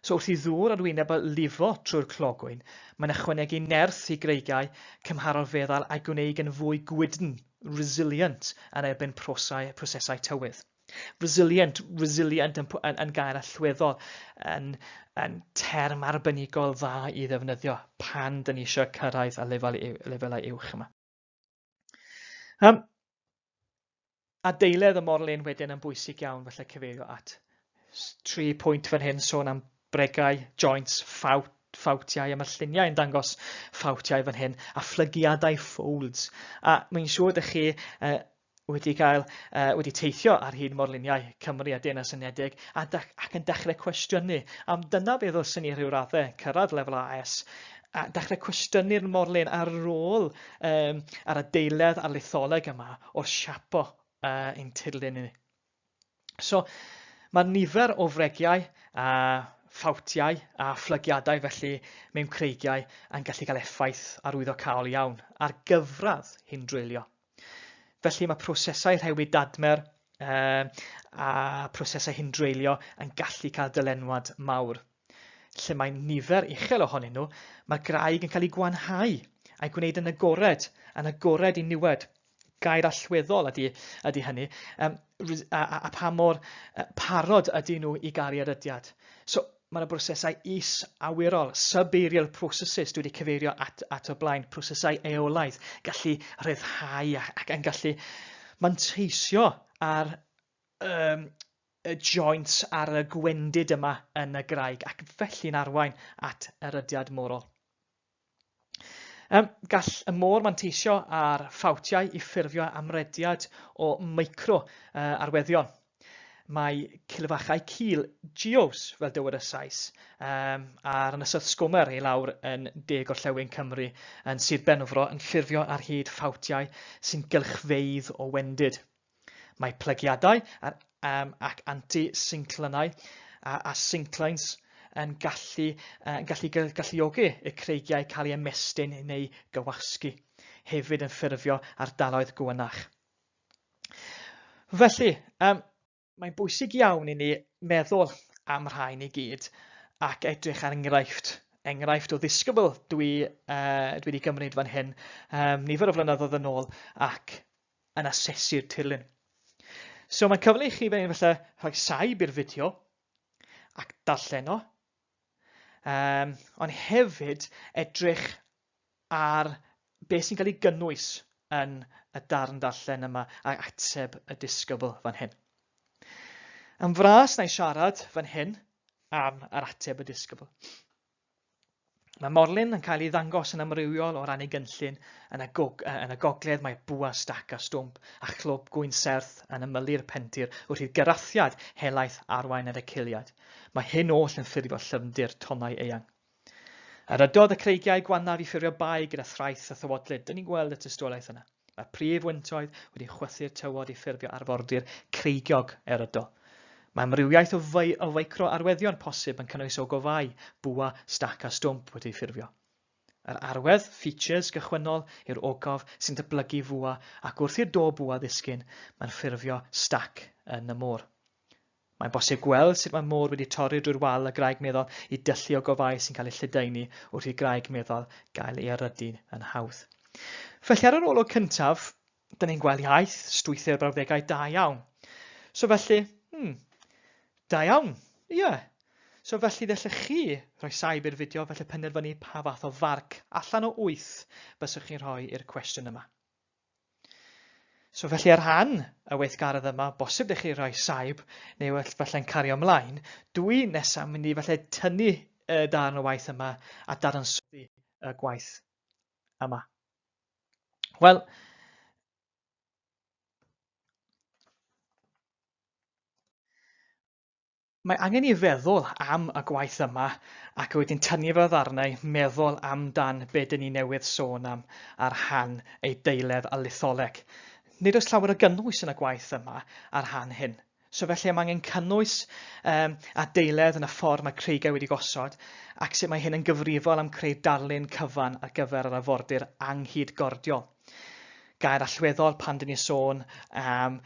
So wrth i ddŵr arwyneb lifo trwy'r clogwyn, mae'n ychwanegu nerth i greigiau cymharol feddal a'i gwneud yn fwy gwydn, resilient, yn erbyn prosau, prosesau tywydd. Resilient, resilient yn, yn, yn gair allweddol, yn, yn term arbenigol dda i ddefnyddio pan dyn ni eisiau cyrraedd y lefel, lefelau uwch yma. Um, Adeiledd y morlyn wedyn yn bwysig iawn, felly cyfeirio at 3 pwynt fan hyn, sôn am bregau, joints, ffawt, ffawtiau, a mae'r lluniau yn dangos ffawtiau fan hyn, a phlygiadau folds. A mae'n siŵr ydych chi uh, wedi cael, uh, wedi teithio ar hyd morluniau Cymru a Deyrnas Unedig a ac yn dechrau cwestiynu. Am dyna beth ddylswn ni rhyw raddau cyrraedd lefel AS a dechrau cwestiynu'r morlun ar ôl um, ar adeiledd a'r litholeg yma o'r siapo uh, ein tirlun ni. So, mae nifer o fregiau a ffawtiau a phlygiadau felly mewn creigiau yn gallu cael effaith arwyddocaol iawn ar gyfradd hyn dreulio. Felly mae prosesau rhewi dadmer uh, a prosesau hyn dreulio yn gallu cael dylenwad mawr. Lle mae nifer uchel ohonyn nhw, mae'r graig yn cael ei gwanhau a'i gwneud yn agored, yn agored i niwed. Gair allweddol ydy, ydy hynny, um, a, a, a pa mor parod ydy nhw i gael ei erydiad. So, mae yna brosesau is-awyrol, sub-aerial processes, dwi wedi cyfeirio at, at o blaen, prosesau eolaidd, gallu rhyddhau ac, ac yn gallu manteisio ar um, y joints ar y gwendid yma yn y graig ac felly'n arwain at erydiad morol. Um, gall y môr manteisio ar ffawtiau i ffurfio amrediad o micro uh, arweddion. Mae cilfachau cul, geos, fel dywed y Sais, um, ar Ynysoedd Sgomer i lawr yn de gorllewin Cymru yn Sir Benfro yn ffurfio ar hyd ffawtiau sy'n gylchfeydd o wendid. Mae plygiadau ar, um, ac anti-synclynau a, a synclines yn gallu, uh, gallu galluogi y creigiau cael ei ymestyn neu gywasgu, hefyd yn ffurfio ardaloedd gwynach. Felly, um, mae'n bwysig iawn i ni meddwl am rhain i gyd ac edrych ar enghraifft enghraifft o ddisgybl dwi, uh, dwi wedi gymryd fan hyn um, nifer o flynyddoedd yn ôl ac yn asesu'r tirlun. So mae'n cyfle i chi fan hyn falle rhoi saib i'r fideo ac darllen o, um, ond hefyd edrych ar beth sy'n cael ei gynnwys yn y darn darllen yma a ateb y disgybl fan hyn. Am fras na i siarad fan hyn am yr ateb y disgybl. Mae morlyn yn cael ei ddangos yn amrywiol o ran ei gynllun. Yn y, gog, yn y gogledd mae bwa stac a stwmp a chlwb gwyn serth yn ymylu'r pentir wrth i'r gyrathiad helaeth arwain ar y ciliad. Mae hyn oll yn ffurfio llyfndir tonnau eang. Erydodd y creigiau gwannaf i ffurfio bae gyda thraeth a thywodlyd. Dyn ni'n gweld y tystiolaeth yna. Mae'r prif wyntoedd wedi chwythu'r tywod i ffurfio arfordir creigiog erydol. Mae amrywiaeth o, fei, o feicro-arweddion posib yn cynnwys ogofâu, bwa, stac a stwmp wedi'u ffurfio. Yr arwedd, features, gychwynnol yw'r ogof sy'n datblygu fwa ac wrth i'r do bwa ddisgyn, mae'n ffurfio stac yn y môr. Mae'n bosib gweld sut mae môr wedi torri drwy'r wal y graig meddal i dyllu ogofâu sy'n cael eu lledaenu wrth i'r graig meddal gael ei erydu yn hawdd. Felly ar yr olwg cyntaf, Dyn ni'n gweld iaith, strwythur brawddegau da iawn. So felly, da iawn, ie. Yeah. So felly ddellech chi rhoi saib i'r fideo felly penderfynu pa fath o farc allan o 8 byswch chi'n rhoi i'r cwestiwn yma. So felly ar rhan y weithgaredd yma, bosib ydych chi rhoi saib neu falle'n cario ymlaen, dwi nesaf mynd i falle tynnu y darn o waith yma a dadansoddi y gwaith yma. Wel, mae angen i feddwl am y gwaith yma ac wedyn tynnu fy ddarnau, meddwl amdan be dyn ni newydd sôn am ar rhan ei deiledd a litholeg. Nid oes llawer o gynnwys yn y gwaith yma ar rhan hyn. So felly mae angen cynnwys adeiledd yn y ffordd mae creigiau wedi gosod ac sut mae hyn yn gyfrifol am creu darlun cyfan ar gyfer yr arfordir anghydgordiol. Gair allweddol pan dyn ni sôn am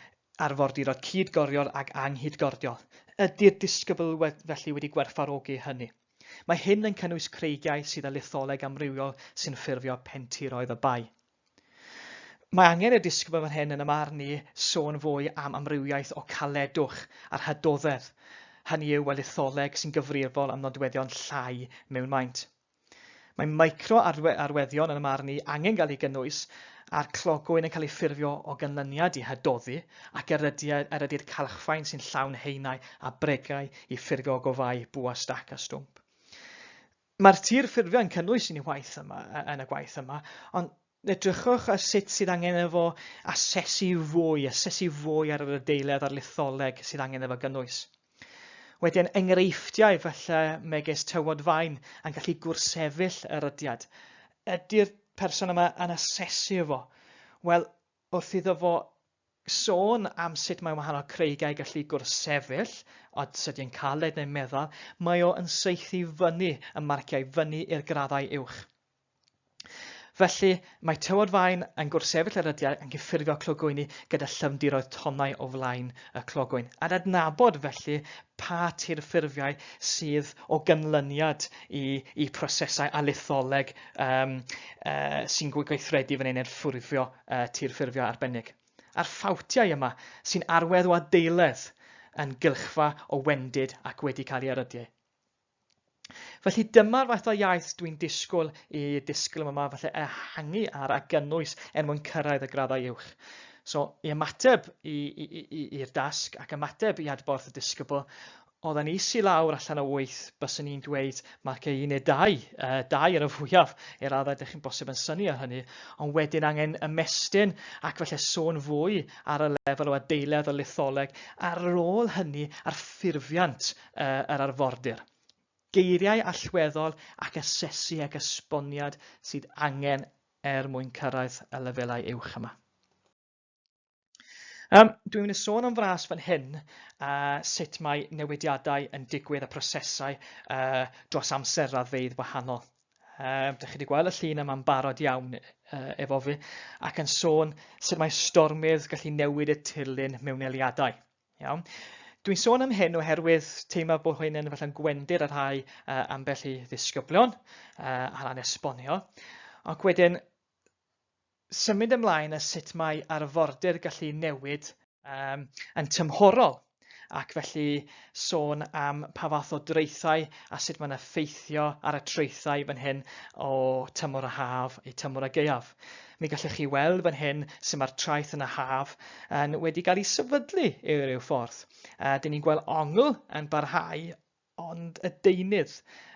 arfordiroedd cyd-goriol ac anghydgordiol. Ydy'r disgybl felly wedi gwerthfawrogi hynny? Mae hyn yn cynnwys creigiau sydd â litholeg amrywiol sy'n ffurfio pentiroedd y bae. Mae angen i'r disgybl fan hyn yn y marn i sôn fwy am amrywiaeth o caledwch a'r hydoddedd, hynny yw y litholeg sy'n gyfrifol am nodweddion llai mewn maint. Mae micro-arweddion yn y marn i angen gael ei gynnwys, a'r clogwyn yn cael ei ffurfio o ganlyniad i hydoddi ac erydu'r calchfaen sy'n llawn haenau a bregau i ffurfio ogofâu bwa stac a stwmp. Mae'r tir ffurfio yn cynnwys yn ei waith yma, yn y gwaith yma, ond edrychwch ar sut sydd angen efo asesu fwy, asesu fwy ar yr adeiledd a'r litholeg sydd angen efo gynnwys. Wedyn enghreifftiau falle megis tywod fain yn gallu gwrthsefyll yr ydiad. Ydy'r person yma yn asesu efo? Wel, wrth iddo fo sôn am sut mae wahanol creigiau gallu gwrthsefyll, od ydy'n caled neu meddal, mae o yn saethu fyny y marciau fyny i'r graddau uwch. Felly, mae tywod faen yn gwrthsefyll yr ydiau yn cyffurfio clogwyni gyda llyfndiroedd tonnau o flaen y clogwyn, a'n adnabod felly pa tirffurfiau sydd o ganlyniad i, i prosesau a litholeg um, sy'n gweithredu fan hyn er ffurfio tirffurfiau arbennig. A'r ffawtiau yma sy'n arwedd o adeiledd yn gylchfa o wendid ac wedi cael ei erydu. Felly dyma'r fath o iaith dwi'n disgwyl i disgwyl yma falle ehangu ar a gynnwys er mwyn cyrraedd y graddau uwch. So, i ymateb i'r dasg ac ymateb i adborth y disgybl, oedden ni i lawr allan o 8, byswn i'n dweud marciau 1 neu 2, 2 ar y fwyaf, i'r raddau ydych chi'n bosib yn synnu ar hynny, ond wedyn angen ymestyn ac felly sôn fwy ar y lefel o adeiledd o litholeg, ar ôl hynny ar ffurfiant yr arfordir. Geiriau allweddol ac asesu ac esboniad sydd angen er mwyn cyrraedd y lefelau uwch yma. Dwi'n mynd i sôn am fras fan hyn sut mae newidiadau yn digwydd a prosesau dros amser raddfeydd wahanol. Dych chi wedi gweld y llun yma'n barod iawn efo fi ac yn sôn sut mae stormydd gallu newid y tirlun mewn eiliadau. Iawn. Dwi'n sôn am hyn oherwydd teimlo bod hyn yn falle'n gwendir ar rhai ambell i ddisgyblion ar ran esbonio. Ac wedyn, symud ymlaen a sut mae arfordir gallu newid yn tymhorol ac felly sôn am pa fath o draethau a sut mae'n effeithio ar y traethau fan hyn o tymor y haf i tymor y gaeaf. Mi gallwch chi weld fan hyn sut mae'r traeth yn y haf yn wedi cael ei sefydlu i ryw ffordd. Dyn ni'n gweld ongl yn barhau ond y deunydd,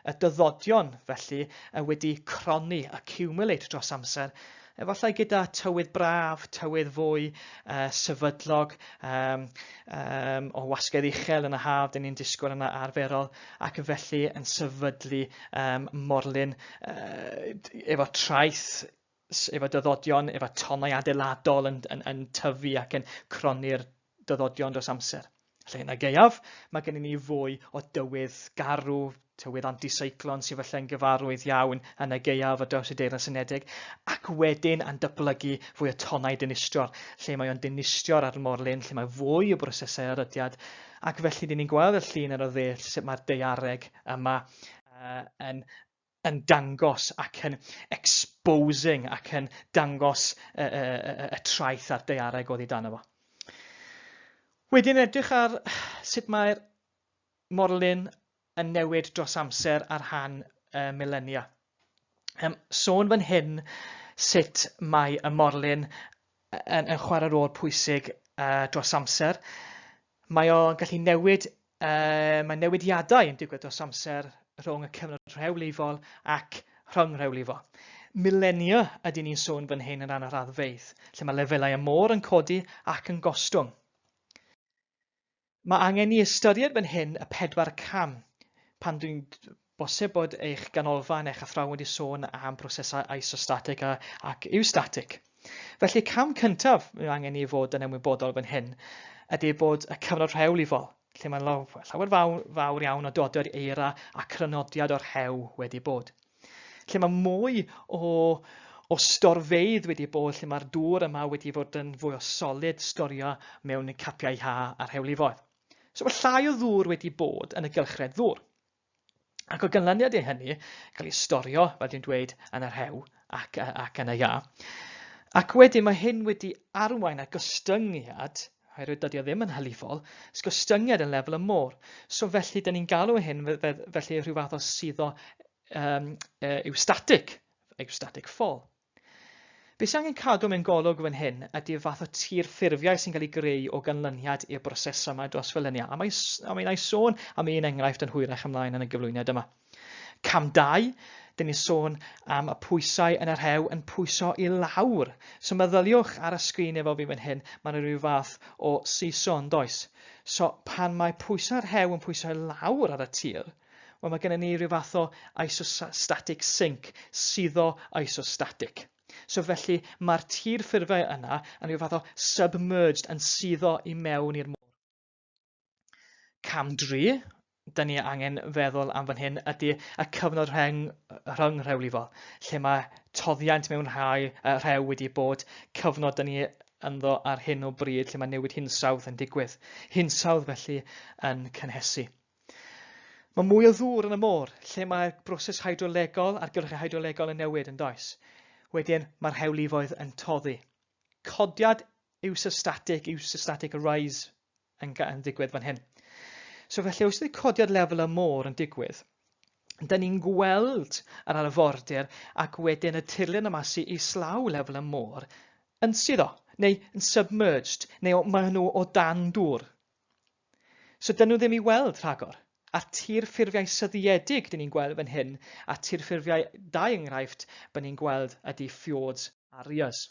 y dyddodion felly, wedi cronni, accumulate dros amser, efallai gyda tywydd braf, tywydd fwy sefydlog, o wasgedd uchel yn y haf, dyn ni'n disgwyl yna arferol, ac felly yn sefydlu morlyn efo traeth, efo dyddodion, efo tonnau adeiladol yn, yn, yn tyfu ac yn cronni'r dyddodion dros amser. Lle yn y gaeaf, mae gennym ni fwy o dywydd garw, tywydd anticyclon sydd felly'n gyfarwydd iawn yn y gaeaf ar draws y Deyrnas Unedig, ac wedyn yn datblygu fwy o tonnau dinistriol, lle mae o'n dinistrio'r armorlun, lle mae fwy o brosesau erydiad, ac felly dyn ni'n gweld y llun ar y dde sut mae'r daeareg yma yn yn dangos ac yn exposing ac yn dangos y, y, y, y traeth a'r daeareg oddi dan fo. Wedyn edrych ar sut mae'r morlyn yn newid dros amser ar rhan y milenia. Um, sôn fan hyn sut mae y morlyn yn, yn chwarae rôl pwysig dros amser. Mae o'n gallu newid, mae newidiadau yn digwydd dros amser rhwng y cyfnod rhewlifol ac rhyngrhewlifol. Milenia ydyn ni'n sôn fan hyn yn rhan y raddfeydd, lle mae lefelau y môr yn codi ac yn gostwng. Mae angen ni ystyried fan hyn y pedwar cam pan dwi'n bosib bod eich ganolfan, eich athrawon wedi sôn am brosesau isostatic a, ac eustatic. Felly cam cyntaf mae angen ni fod yn ymwybodol fan hyn ydy bod y cyfnod rhewlifol, lle mae llawer fawr, fawr iawn o dodiad eira a crynodiad o'r rhew wedi bod. Lle mae mwy o, o storfeydd wedi bod, lle mae'r dŵr yma wedi fod yn fwy o solid storio mewn capiau iâ a rhewlifoedd. So mae llai o ddŵr wedi bod yn y gylchred ddŵr. Ac o ganlyniad i hynny, cael ei storio, fel dwi'n dweud, yn y rhew ac, ac yn y iâ. Ac wedyn mae hyn wedi arwain at gostyngiad, oherwydd dydy o ddim yn hylifol, gostyngiad yn lefel y môr. So felly, dyn ni'n galw hyn felly rhyw fath o suddo um, eustatic, eustatic fall. Be sy'n angen cadw mewn golwg fan hyn ydy'r fath o tir ffurfiau sy'n cael ei greu o ganlyniad i'r brosesau yma dros felyniau. A mae, a mae sôn am un enghraifft yn hwyrach ymlaen yn y gyflwyniad yma. Cam 2, dyn ni'n sôn am y pwysau yn y rhew yn pwyso i lawr. So meddyliwch ar y sgrin efo fi fan hyn, mae'n rhyw fath o seesaw yn does. So pan mae pwysau'r rhew yn pwyso i lawr ar y tir, Wel, mae gennym ni rhyw fath o isostatic sink, suddo isostatic. So felly mae'r tir ffurfiau yna yn rhyw fath o submerged, yn suddo i mewn i'r môr. Cam 3, da ni angen feddwl am fan hyn, ydy y cyfnod rheng, rhyng rhewlifol, lle mae toddiant mewn rhai, rhew wedi bod, cyfnod da ni ynddo ar hyn o bryd lle mae newid hinsawdd yn digwydd. Hinsawdd felly yn cynhesu. Mae mwy o ddŵr yn y môr, lle mae'r broses hydrolegol a'r gylchau hydrolegol yn newid, yn does? Wedyn, mae'r rhewlifoedd yn toddi. Codiad eustatic, eustatic rise yn, yn digwydd fan hyn. So felly, os ydy codiad lefel y môr yn digwydd, da ni'n gweld yr arfordir ac wedyn y tirlun yma sy'n islaw lefel y môr yn suddo, neu yn submerged, neu maen nhw o dan dŵr. So dyn nhw ddim i weld rhagor. A'r tirffurfiau syddiedig dyn ni'n gweld fan hyn, a tirffurfiau dau enghraifft byn ni'n gweld ydy fjords a rias.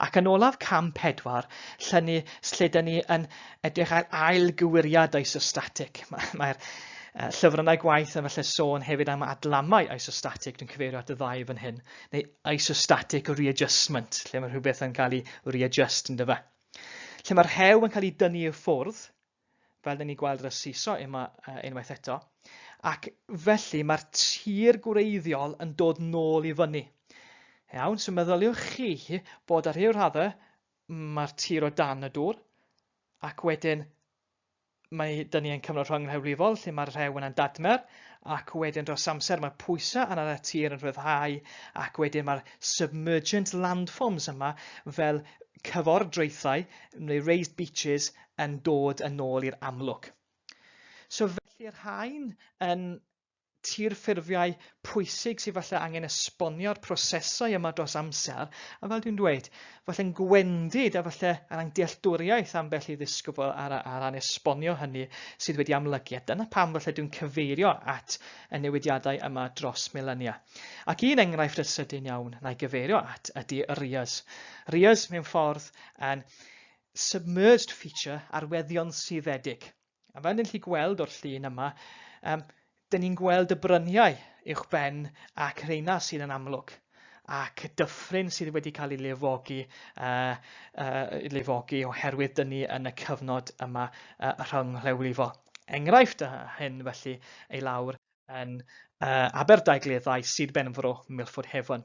Ac yn olaf cam pedwar, lle, ni, lle dyn ni yn edrych ar ail gywiriad isostatic. Mae'r mae llyfrynnau gwaith yn falle sôn hefyd am adlamau isostatic, dwi'n cyfeirio at y ddau fan hyn, neu isostatic readjustment, lle mae rhywbeth yn cael ei readjust yn dyfa. Lle mae'r rhew yn cael ei dynnu i ffwrdd, fel dyn ni'n gweld ar y seesaw yma unwaith eto, ac felly mae'r tir gwreiddiol yn dod nôl i fyny. Iawn, so meddyliwch chi bod ar rhyw raddau mae'r tir o dan y dŵr, ac wedyn mae dyn ni yn cyfnod rhyngrhewlifol lle mae'r rhew yna'n dadmer ac wedyn dros amser mae pwysau ar y tir yn rhyddhau ac wedyn mae'r submergent landforms yma fel cyfordraethau neu raised beaches yn dod yn ôl i'r amlwg. So felly'r rhain yn tirffurfiau pwysig sydd falle angen esbonio'r prosesau yma dros amser, a fel dwi'n dweud, falle'n gwendid a falle ar ran dealltwriaeth ambell i ddisgybl ar, ar ran esbonio hynny sydd wedi amlygu, a dyna pam falle dwi'n cyfeirio at y newidiadau yma dros milenia. Ac un enghraifft y sydyn iawn na i gyfeirio at ydy Rias. Rias mewn ffordd yn submerged feature arweddion suddedig. A fel ni'n gallu gweld o'r llun yma, um, dyn ni'n gweld y bryniau uwch ben ac rheina sydd yn amlwg ac dyffryn sydd wedi cael ei lefogi, uh, uh, lefogi oherwydd dyn ni yn y cyfnod yma uh, rhwng rhewlifol. Enghraifft hyn felly ei lawr yn uh, Aberdaugleddau, Sir Benfro, Milford Haven.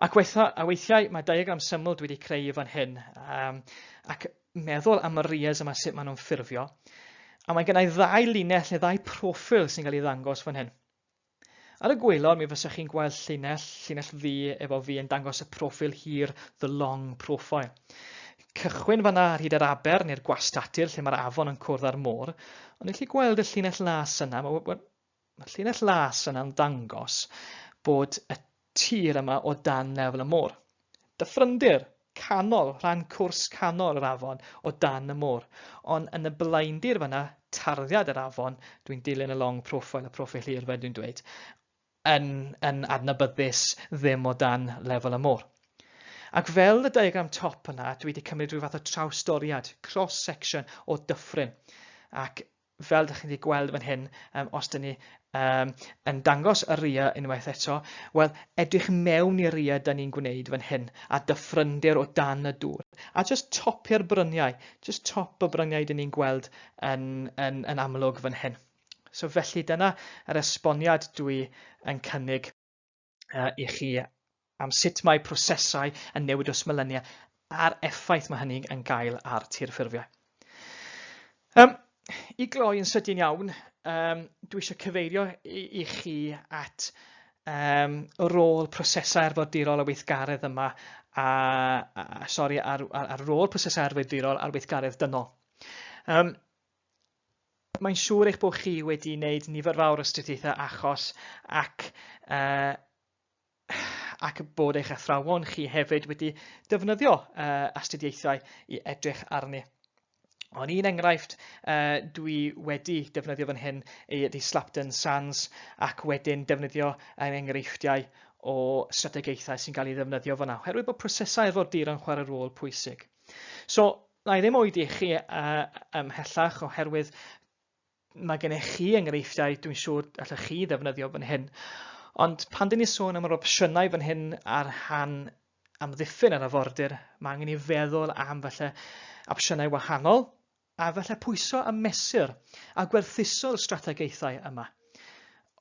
Ac weitha, a weithiau mae diagram syml dwi wedi creu fan hyn, um, ac meddwl am y rias yma sut maen nhw'n ffurfio. A mae gennau ddau linell neu ddau proffil sy'n cael ei ddangos fan hyn. Ar y gwaelod mi fysech chi'n gweld llinell, llinell ddu efo fi yn dangos y proffil hir, the long profile. Cychwyn fanna ar hyd yr aber neu'r gwastatir lle mae'r afon yn cwrdd â'r môr, ond ni'n gallu gweld y llinell las yna, mae'r ma llinell las yna'n dangos bod y tir yma o dan lefel y môr. Dyffryndir, canol, rhan cwrs canol yr afon o dan y môr. Ond yn y blaendir fanna, tarddiad yr afon, dwi'n dilyn y long profile, y proffil hir fel dwi'n dweud, yn, yn adnabyddus ddim o dan lefel y môr. Ac fel y diagram top yna, dwi wedi cymryd rhyw fath o trawsdoriad, cross-section o dyffryn. Ac fel dych chi'n gallu gweld fan hyn, um, os dyn ni um, yn dangos y ria unwaith eto, wel, edrych mewn i'r ria dyn ni'n gwneud fan hyn, a dyffryndir o dan y dŵr. A just topio'r bryniau, just top y bryniau dyn ni'n gweld yn, yn, yn amlwg fan hyn. So felly dyna yr esboniad dwi yn cynnig uh, i chi am sut mae prosesau yn newid dros milenia a'r effaith mae hynny yn gael ar tirffurfiau. Um, I gloi yn sydyn iawn, um, dwi eisiau cyfeirio i, i chi at um, rôl prosesau arfordirol a weithgaredd yma, a, a sori, ar, ar, ar rôl prosesau arfordirol a'r weithgaredd dynol. Um, Mae'n siŵr eich bod chi wedi wneud nifer fawr o astudiaethau achos ac, uh, ac bod eich athrawon chi hefyd wedi defnyddio uh, astudiaethau i edrych arni. Ond un enghraifft uh, dwi wedi defnyddio fan hyn ydy Slapton Sands ac wedyn defnyddio yn enghreifftiau o strategaethau sy'n cael ei ddefnyddio fan'na, oherwydd bod prosesau arfordir yn chwarae rôl pwysig. So, Na i ddim oedi chi uh, ymhellach oherwydd mae gennych chi enghreifftiau dwi'n siŵr allwch chi ddefnyddio fan hyn. Ond pan dyn ni sôn am yr opsiynau fan hyn ar rhan amddiffyn yr afordir, mae angen i feddwl am falle opsiynau wahanol a falle pwyso a mesur a gwerthuso'r strategaethau yma.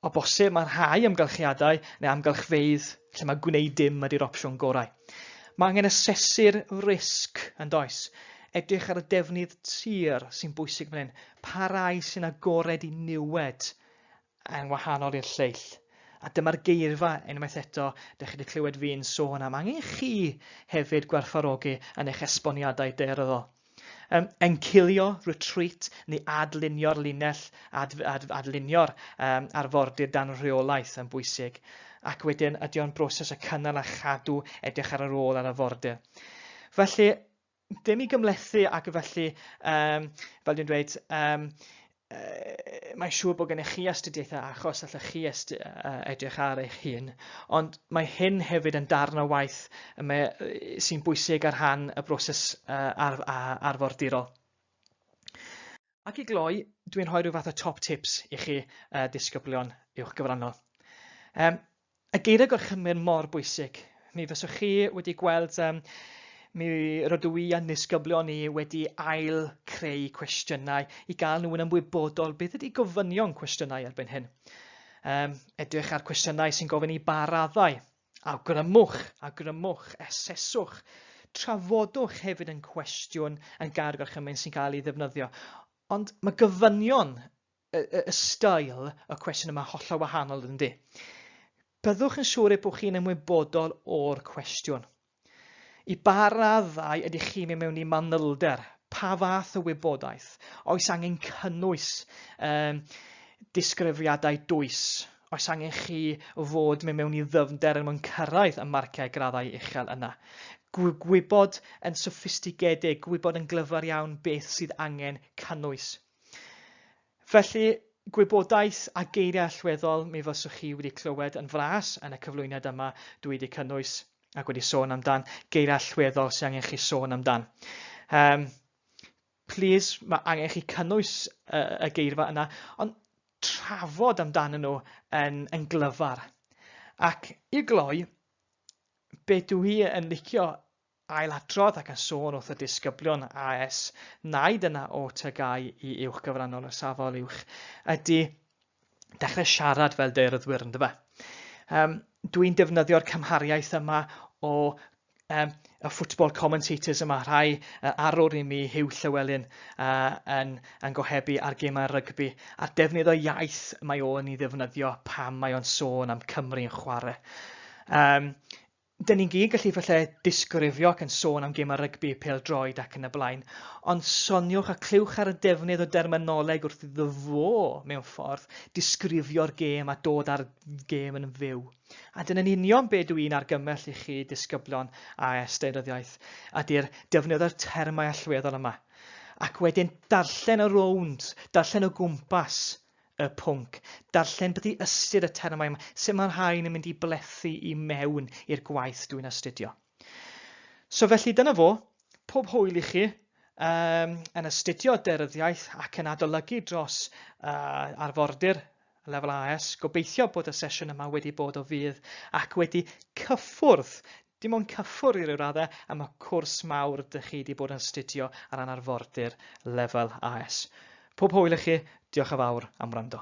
O bosib, mae rhai amgylchiadau neu amgylchfeydd lle mae gwneud dim ydy'r opsiwn gorau. Mae angen asesu'r risg, yn does? Edrych ar y defnydd tir sy'n bwysig fan hyn. Pa rai sy'n agored i niwed yn wahanol i'r lleill? A dyma'r geirfa, unwaith eto, dych chi wedi clywed fi'n sôn am angen chi hefyd gwerthfawrogi yn eich esboniadau daearyddol. Um, encilio, retreat, neu adlunio'r linell, ad, ad, adlunio'r um, arfordir dan rheolaeth yn bwysig. Ac wedyn ydy o'n broses y cynnal a chadw edrych ar yr ôl ar arfordir. Felly, dim i gymhlethu ac felly, um, fel dwi'n dweud, um, mae'n siŵr bod gennych chi astudiaethau achos allech chi edrych ar eich hun, ond mae hyn hefyd yn darn o waith sy'n bwysig ar rhan y broses ar, arfordirol. Ac i gloi, dwi'n rhoi rhyw fath o top tips i chi disgyblion uwch gyfrannol. Um, Y geiriau gorchymyn mor bwysig. Mi fyswch chi wedi gweld, um, mi rydw i a'n nisgyblion ni wedi ail creu cwestiynau i gael nhw yn ymwybodol beth ydy gofynion cwestiynau erbyn hyn. Um, edrych ar cwestiynau sy'n gofyn i ba raddau. Awgrymwch, awgrymwch, aseswch. Trafodwch hefyd yn cwestiwn yn gair gorchymyn sy'n cael ei ddefnyddio. Ond mae gofynion y, y, y stael y cwestiwn yma hollol wahanol yndi. Byddwch yn siŵr eich bod chi'n ymwybodol o'r cwestiwn. I ba raddau ydych chi'n mynd mewn i manylder? Pa fath o wybodaeth? Oes angen cynnwys um, disgrifiadau dwys? Oes angen chi fod mynd mewn i ddyfnder er mwyn cyrraedd y marciau graddau uchel yna? Gwybod yn soffistigedig, gwybod yn glyfar iawn beth sydd angen cynnwys. Felly, gwybodaeth a geiriau allweddol mi fyswch chi wedi clywed yn fras yn y cyflwyniad yma dwi wedi cynnwys ac wedi sôn amdan geiriau allweddol sy'n angen chi sôn amdan. Um, please, mae angen chi cynnwys y, y geirfa yna, ond trafod amdanyn nhw yn, yn glyfar. Ac i gloi, be dwi yn licio ailadrodd ac yn sôn wrth y disgyblion AS naid yna o TGAU i uwch gyfrannol y safon uwch ydy dechrau siarad fel daearyddwyr ynddo fe. Um, Dwi'n defnyddio'r cymhariaeth yma o um, y football commentators yma, rhai arwr i mi, Huw Llywelyn, yn, yn gohebu ar gemau rygbi, a'r defnydd o iaith mae o'n ei ddefnyddio pam mae o'n sôn am Cymru yn chwarae. Um, Dyn ni'n gyd gallu falle disgrifio ac yn sôn am gemau rygbi, pêl-droed ac yn y blaen, ond soniwch a clywch ar y defnydd o derminoleg wrth iddo fo, mewn ffordd, disgrifio'r gêm a dod â'r gêm yn fyw. A dyna'n union be dw i'n argymell i chi, disgyblion AS Daearyddiaeth, ydy'r defnydd o'r termau allweddol yma. Ac wedyn darllen y rownd, darllen o gwmpas y pwnc, darllen beth i ystyr y termau yma, sut mae'r rhain yn mynd i blethu i mewn i'r gwaith dwi'n astudio. So felly dyna fo, pob hwyl i chi um, yn astudio deryddiaeth ac yn adolygu dros uh, arfordir lefel AS. Gobeithio bod y sesiwn yma wedi bod o fudd ac wedi cyffwrdd, dim ond cyffwrdd i ryw raddau, am y cwrs mawr dych chi wedi bod yn astudio ar ran arfordir lefel AS. Pob hwyl i chi, diolch yn fawr am wrando.